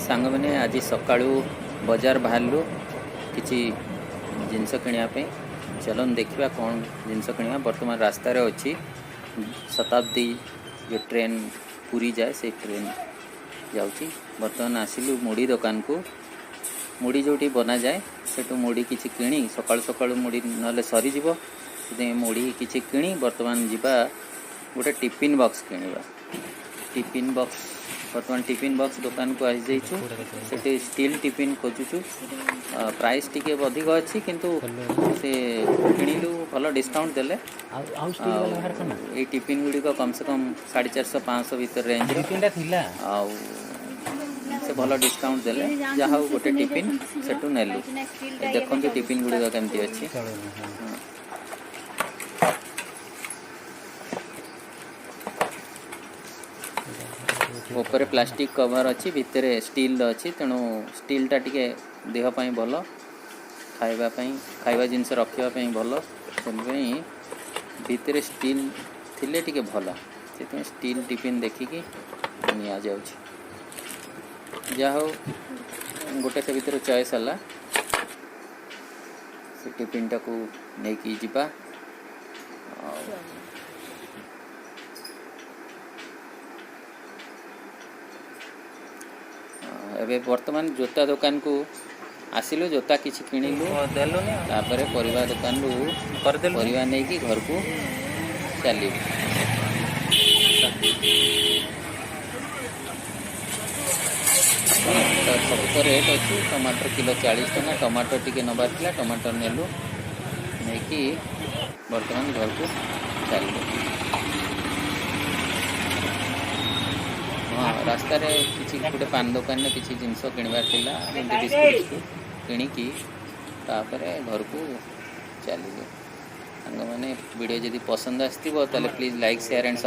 ସାଙ୍ଗମାନେ, ଆଜି ସକାଳୁ ବଜାର ବାହାରିଲୁ କିଛି ଜିନିଷ କିଣିବା ପାଇଁ। ଚାଲନ୍ତୁ ଦେଖିବା କ'ଣ ଜିନିଷ କିଣିବା। ବର୍ତ୍ତମାନ ରାସ୍ତାରେ ଅଛି। ଶତାବ୍ଦୀ ଯେଉଁ ଟ୍ରେନ୍ ପୁରୀ ଯାଏ, ସେଇ ଟ୍ରେନ୍ ଯାଉଛି। ବର୍ତ୍ତମାନ ଆସିଲୁ ମୁଢ଼ି ଦୋକାନକୁ। ମୁଢ଼ି ଯେଉଁଠି ବନାଯାଏ, ସେଠୁ ମୁଢ଼ି କିଛି କିଣି, ସକାଳୁ ସକାଳୁ ମୁଢ଼ି ନହେଲେ ସରିଯିବ, ସେଥିପାଇଁ ମୁଢ଼ି କିଛି କିଣି ବର୍ତ୍ତମାନ ଯିବା ଗୋଟେ ଟିଫିନ୍ ବକ୍ସ କିଣିବା। ଟିଫିନ୍ ବକ୍ସ, ବର୍ତ୍ତମାନ ଟିଫିନ୍ ବକ୍ସ ଦୋକାନକୁ ଆସିଯାଇଛୁ। ସେଠି ଷ୍ଟିଲ୍ ଟିଫିନ୍ ଖୋଜୁଛୁ। ପ୍ରାଇସ୍ ଟିକେ ଅଧିକ ଅଛି, କିନ୍ତୁ ସେ କିଣିଲୁ, ଭଲ ଡିସକାଉଣ୍ଟ ଦେଲେ। ଆଉ ଆଉ ଷ୍ଟିଲ୍ ଆଉ ବାଲା ବାହାର କରନା। ଏଇ ଟିଫିନ୍ ଗୁଡ଼ିକ କମ୍ ସେ କମ୍ 450, 500 ଭିତରେ ରେଞ୍ଜର। ଦୁଇ ତିନିଟା ଥିଲା। ଆଉ ସେ ଭଲ ଡିସକାଉଣ୍ଟ ଦେଲେ। ଯାହା ହଉ, ଗୋଟେ ଟିଫିନ୍ ସେଠୁ ନେଲୁ। ଏ ଦେଖନ୍ତୁ, ଟିଫିନ୍ ଗୁଡ଼ିକ କେମିତି ଅଛି। ଚଳୁନି, ହଁ। ହଁ। ଉପରେ ପ୍ଲାଷ୍ଟିକ୍ କଭର୍ ଅଛି, ଭିତରେ ଷ୍ଟିଲ୍ର ଅଛି। ତେଣୁ ଷ୍ଟିଲ୍ଟା ଟିକେ ଦେହ ପାଇଁ ଭଲ, ଖାଇବା ପାଇଁ, ଖାଇବା ଜିନିଷ ରଖିବା ପାଇଁ ଭଲ। ସେଥିପାଇଁ ଭିତରେ ଷ୍ଟିଲ୍ ଥିଲେ ଟିକେ ଭଲ। ସେଥିପାଇଁ ଷ୍ଟିଲ୍ ଟିଫିନ୍ ଦେଖିକି ନିଆଯାଉଛି। ଯାହା ହଉ, ଗୋଟେ ସେ ଭିତରେ ଚଏସ୍ ହେଲା। ସେ ଟିଫିନ୍ଟାକୁ ନେଇକି ଯିବା। ଆଉ ଏବେ ବର୍ତ୍ତମାନ ଜୋତା ଦୋକାନକୁ ଆସିଲୁ, ଜୋତା କିଛି କିଣିଲୁ। ଦେଲୁନି। ତାପରେ ପରିବା ଦୋକାନରୁ କରିଦେଲୁ। ପରିବା ନେଇକି ଘରକୁ ଚାଲିବୁ। ତ ସବୁ ତ ରେଟ୍ ଅଛି। ଟମାଟର କିଲୋ 40 ଟଙ୍କା। ଟମାଟର ଟିକେ ନେବାର ଥିଲା, ଟମାଟର ନେଲୁ। ନେଇକି ବର୍ତ୍ତମାନ ଘରକୁ ଚାଲିଲୁ। ହଁ, ରାସ୍ତାରେ କିଛି ଗୋଟେ ପାନ ଦୋକାନରେ କିଛି ଜିନିଷ କିଣିବାର ଥିଲା, ଯେମିତି ବିସ୍କୁଟ ଫିସ୍କୁଟ କିଣିକି ତାପରେ ଘରକୁ ଚାଲିଲୁ। ସାଙ୍ଗମାନେ, ଭିଡ଼ିଓ ଯଦି ପସନ୍ଦ ଆସିଥିବ, ତାହେଲେ ପ୍ଲିଜ୍ ଲାଇକ୍, ସେୟାର ଆଣ୍ଡ